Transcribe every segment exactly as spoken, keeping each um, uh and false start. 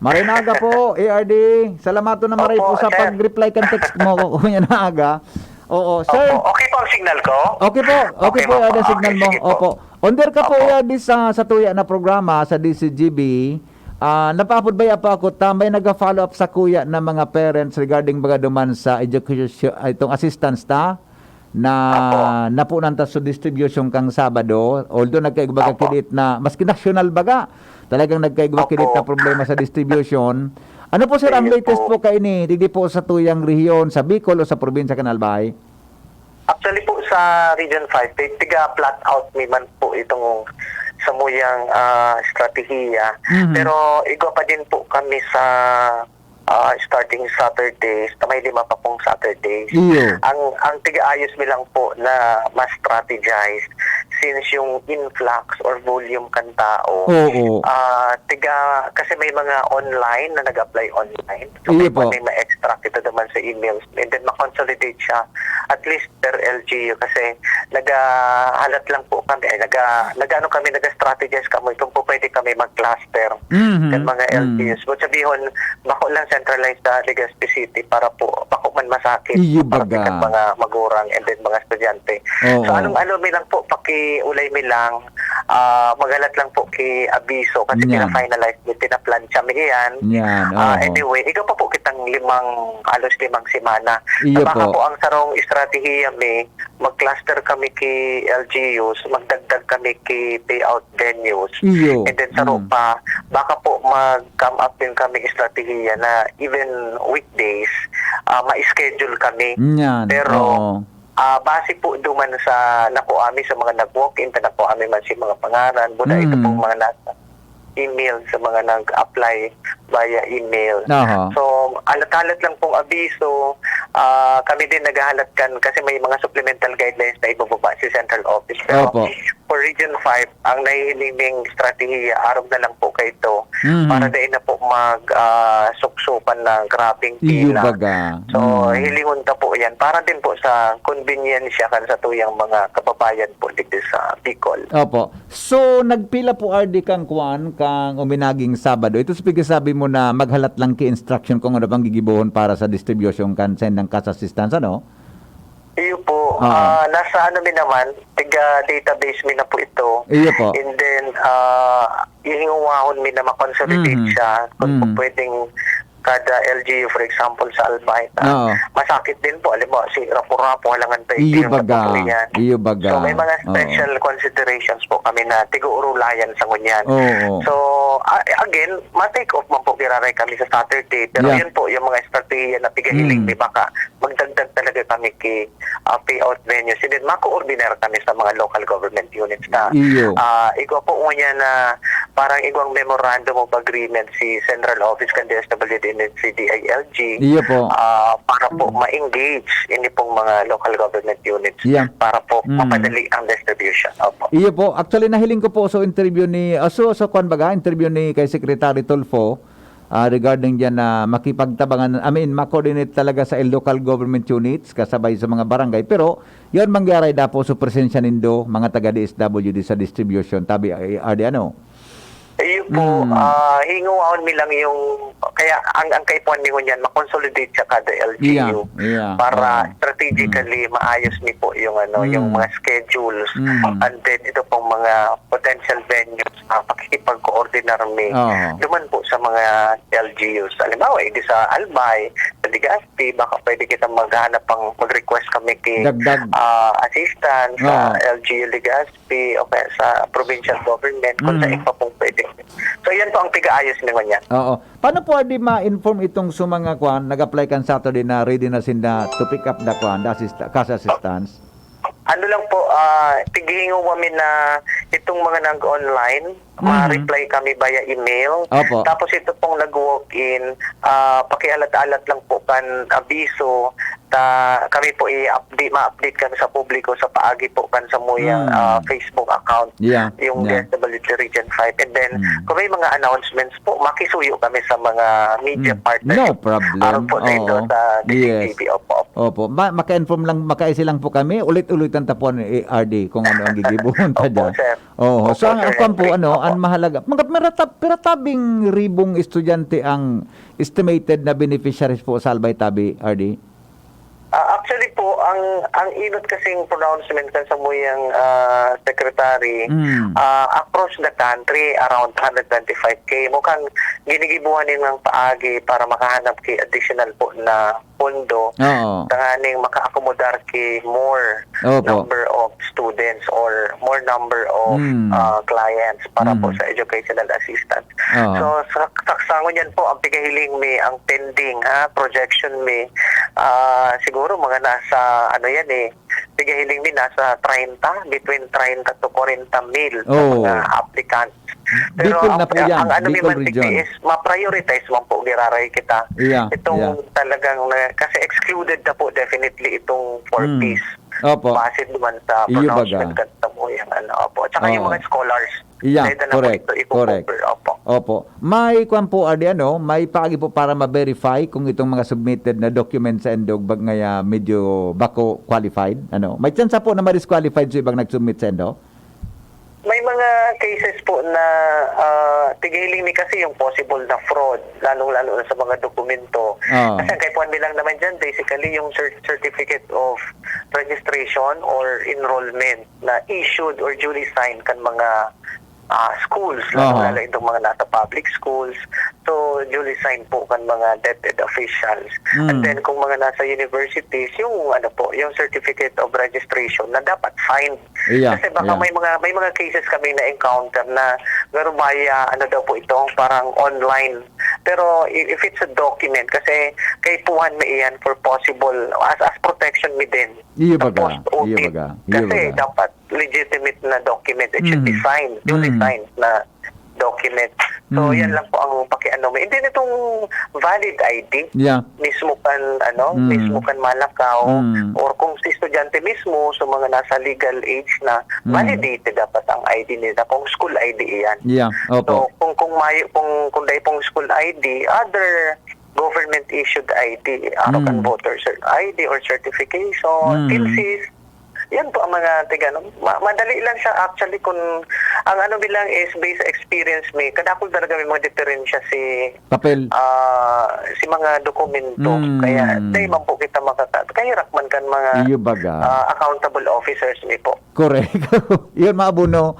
Maray na aga po, A R D. Salamat na maray Opo, po sa sir. pag-reply kan text mo, kuya na aga. Oo, sir. Opo, okay po ang signal ko? Okay po, okay Okay po, po. ada signal Okay, mo. sige po. Opo. Under ka po, Opo. A R D, sa, sa tuya na programa, sa D C G B. Ah, napaapod ba ya pa ako, tambay naga-follow up sa kuya na mga parents regarding baga duman sa education, ah, itong assistance ta na Opo. napunan ta sa distribution kang Sabado. Although nagkaigbaga Opo. kidit na, maski national baga, talagang nagkaigbaga kidit na Opo. problema sa distribution. Ano po, sir, ang Ayun latest po. po kaini? Digdi po sa tuyang rehiyon, sa Bicol o sa probinsya kan Albay? Actually po, sa Region five, ti-, tiga-flat out mi man po itong samuyang, ah, estratehiya. Mhm. Pero igwa pa din po kami sa, ah, starting Saturdays, na may lima pa pong Saturdays. Iyo. Ang, ang tiga-ayos mi lang po na mas strategize, since yung influx or volume kan tao, Oo. ah, tiga, kasi may mga online na nag-apply online. So, Iyo may po. mga ma-extract ito naman sa emails. And then, ma-consolidate siya. At least, per L G U kasi nagahalat lang po kami, ay, naga-, nag-ano kami, naga-strategize kami kung po pwede kami mag-cluster Mhm. ng mga Mm. L G Us. But sabihon, bako lang centralized sa Legazpi City para po, bako man masakit Iyo para baga. sa mga magurang and then mga estudyante. Oo. So, anong ano mi lang po, pakiulay mi lang, ah, maghalat lang po ki abiso kasi Yan. pina-finalize mi, pinaplansya mi yan. Yan, Ah, oo. anyway, igwa pa po kitang limang, halos limang semana. Iyo Sa baka po. po ang sarong estratehiya mi, mag-cluster kami ki L G Us, magdagdag kami ki payout venues. Iyo. And then sa Mm. ropa, baka po mag-come up din kami estratehiya na even weekdays, ah, ma-schedule kami. Yan, Pero, oo. ah, base po duman sa nakuha mi sa mga nag-walk-in, ta nakuha mi man si mga pangaran, muna ito Mm. pong mga nasa email sa mga nag-apply via email. Aha. So, alat-alat lang pong abiso, ah, kami din naghahalat kan, kasi may mga supplemental guidelines na ibababa si central office. Pero Opo. for Region five, ang nahihiling ming estratehiya, arog na lang po kaito, Mhm. para dai na po mag, ah, suksukan na grabeng Iyo pila. baga. So, Mm. hilingon ta po yan, para din po sa konbinyensya kan satuyang mga kababayan po dito sa Bicol. Opo. So, nagpila po, R D, kang kuan, kang uminaging Sabado? Ito sa pigkasabi mo na maghalat lang ki instruction kung ano bang gigibohon para sa distribution kan sendang cash assistance, ano? Iyo po. Oo. Ah, nasa ano mi naman, tiga database mi na po ito. Iyo po. And then, ah, hihingowahon mi na ma-consolidate Mhm. siya kung Mhm. pwedeng kada L G U, for example, sa Albay, ta, Oo. masakit din po. Alam mo, si Rapu-Rapu, halangan pa Iyo ito yung baga. Kapupuyan. Iyo baga. So, may mga Oo. special considerations po kami na tig-uurulayan sa ngunyan. Oo. So, a-, again, ma-take off man po, giraray kami sa Saturday. Pero Yeah. yun po, yung mga estratehiya na pigahiling Mm. mi, baka magdagdag talaga kami ki, ah, payout venues. And then, mako-ordinar kami sa mga local government units na, Iyo. ah, igwa po ngunyan na parang igwang memorandum of agreement si Central Office kan D S W D and si D I L G, Iyo po. ah, para po Mm. ma-engage ini pong mga local government units Yeah. para po Mm. mapadali ang distribution. Opo. Iyo po. Actually, nahiling ko po sa interview ni, ah, so, sa kwan baga, interview ni kay Secretary Tulfo, ah, regarding diyan na makipagtabangan, I mean, ma-coordinate talaga sa local government units kasabay sa mga barangay. Pero, yan mangyari dapat sa presensya nindo, mga taga D S W D sa distribution, tabi, ay, R D, ano? Iyo po, Mm. ah, hingawahon mi lang yung, kaya ang, ang kaipuhan mi ngunyan, ma-consolidate siya kada L G U Yeah, yeah, para oo. strategically Mm. maayos mi po yung, ano, yung Mm. mga schedules. Mm. And then, ito pong mga potential venues, ah, pakikipag-coordinar mi. Oo. Duman po sa mga L G Us. Halimbawa, edi sa Albay, sa Legazpi, baka pwede kita maghanap pang, mag-request kami ki, Dagdag. ah, assistance sa Oo. L G U Legazpi o kaya sa provincial government kung Mm. saan pa pong pwede. So, yan po ang pigaayos mi ngunyan. Oo. Paano po di ma-inform itong sa mga kwan, nag-apply kan Saturday na ready na sinda to pick up the kwan, the assist-, cash assistance? Ano lang po, ah, tighingo kami na itong mga nag-online, Mm. ma-reply kami via email. Opo. Tapos ito pong nag-walk-in, ah, pakialat-alat lang po kan abiso, ta kami po i-update, ma-update kami sa publiko sa paagi po kan samuyang, Mm. ah, Facebook account, Yeah, yung yeah. D S W D Region five. And then, Mm. kung may mga announcements po, makisuyo kami sa mga media Mm. partners. No problem. Aron po sa indo Oo. sa Yes. D C T V. Opo, opo. Opo. Ma-, maka-inform lang, makaisi lang po kami. Ulit-ulitan ta po ang A R D kung ano ang gigibohon ta Opo, dyan. sir. Oo. Opo, So, ang sir. ang kwan po, ano, Ang mahalaga, mga pira ta-, pira tabing ribong estudyante ang estimated na beneficiaries po sa Albay Tabi, R D? Ah, actually po, ang, ang inot kasing pronouncement kan samuyang, ah, secretary, Mm. ah, across the country, around hundred twenty-five K. Mukhang ginigibuhan nin mga paagi para makahanap ki additional po na pondo Oo. tanganing makaakomodar ki more Opo. number of students or more number of, Mm. ah, clients para po Mhm. sa educational assistance. Oo. So, sa, sa, sa ngunyan po, ang pigahiling mi, ang pending, ha, projection mi, ah, siguro mga nasa, ano yan eh, pigahiling mi, nasa treinta, between treinta to kwarenta mil na Oo. mga applicants. Pero Bicol ang, na po yan, ang ano mi Bicol man digdi region. is, ma-prioritize man po giraray kita. Iya, Itong iya. talagang na, kasi excluded na po definitely itong four Mm. Ps. Opo. Base naman sa Iyo pronouncement baga. kan samuyang ano, opo. Tsaka yung Oo. mga scholars, Iya, pwede na po correct, ito i-cover. correct. Opo. Opo. May kwan po, R D, ano, may paagi po para ma-verify kung itong mga submitted na documents sa Endog bag ngaya medyo bako qualified, ano? May tsansa po na ma-disqualified sa ibang nag-submit sa Endo? May mga cases po na, ah, tigiling ni kasi yung possible na fraud, lalong-lalo na sa mga dokumento. Ah. Kasi ang kaipuhan nilang naman dyan, basically, yung cer-, certificate of registration or enrollment na issued or duly signed kan mga, ah, schools, Aha. lalong-lalo itong mga nasa public schools. So, duly signed po kan mga DepEd officials. Mm. And then, kung mga nasa universities, yung ano po, yung certificate of registration na dapat signed. Iya, Kasi baka iya. may mga, may mga cases kami na-encounter na garo via, ano daw po ito, parang online. Pero i-, if it's a document, kasi kaipuhan mi iyan for possible, as, as protection mi din Iyo sa baga, post-audit. iyo baga, iyo Kasi baga. dapat legitimate na document, it should be Mm. signed, duly Mm. signed na document. So, Mm. yan lang po ang pakiano mi. And then itong valid I D, Yeah. mismo kan, ano, Mm. mismo kan Malacao, Mm. or kung si estudyante mismo, so mga nasa legal age na, Mm. validated dapat ang I D nila kung school I D iyan. Yeah, opo. So, kung, kung may, kung, kung dai pong school I D, other government issued I D, araw kan Mm. voter cer-, I D or certification, Mm. T L Cs. Yan po ang mga tiga, ano, ma-, madali lang siya actually kung, ang ano bilang is based sa experience mi, kadakul talaga may mga diferensya si, Papel. ah, si mga dokumento. Mm. Kaya, dai man po kita makaka-, kahirap man kan mga, Iyo baga. ah, accountable officers mi po. Correct. Yun, maabuno.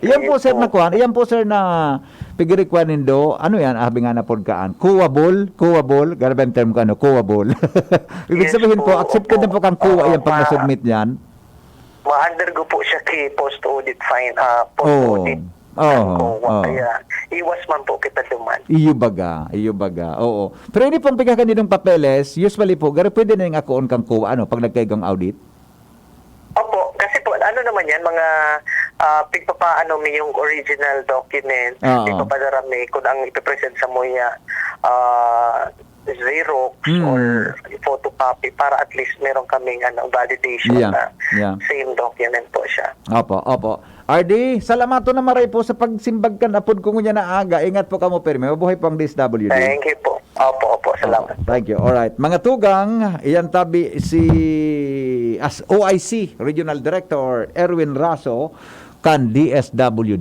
Yan po, Ayun sir, po. na kuwan. Yan po, sir, na pigirikwan nindo. Ano yan? Abi nga na pod kaan. Coable? Coable? Grabe ang term ko, ano? Coable. Ibig Yes sabihin po, po, accepted opo. na po kang coa Oo, yan pag ma- na-submit yan? Ma-undergo po siya kay post-audit fine, ah, Oo. post-audit. Oo. Ang coa. Oo. Kaya, iwas man po kita duman. Iyo baga, iyo baga. Oo. Pero ini pong pigkakaninong papeles, usually po, garo pwede na yung akoon kang coa, ano, pag nagkaigong audit? Opo, kasi po, ano naman yan, mga, ah, pigpapaano mi yung original document, Oo. pigpapadara mi kung ang ipipresent sa muya, ah, Xerox Mm. or photocopy para at least meron kaming, ano, validation Yeah, na yeah. same document po siya. Opo, opo. R D, salamaton na maray po sa pagsimbag kan apod ko ngunyan na aga. Ingat po kamo, pirmi. Mabuhay po ang D S W D. Thank you po. Opo, opo. Salamat. Opo. Thank you. Alright. Mga tugang, iyan tabi si as O I C, Regional Director Erwin Raso, kan D S W D.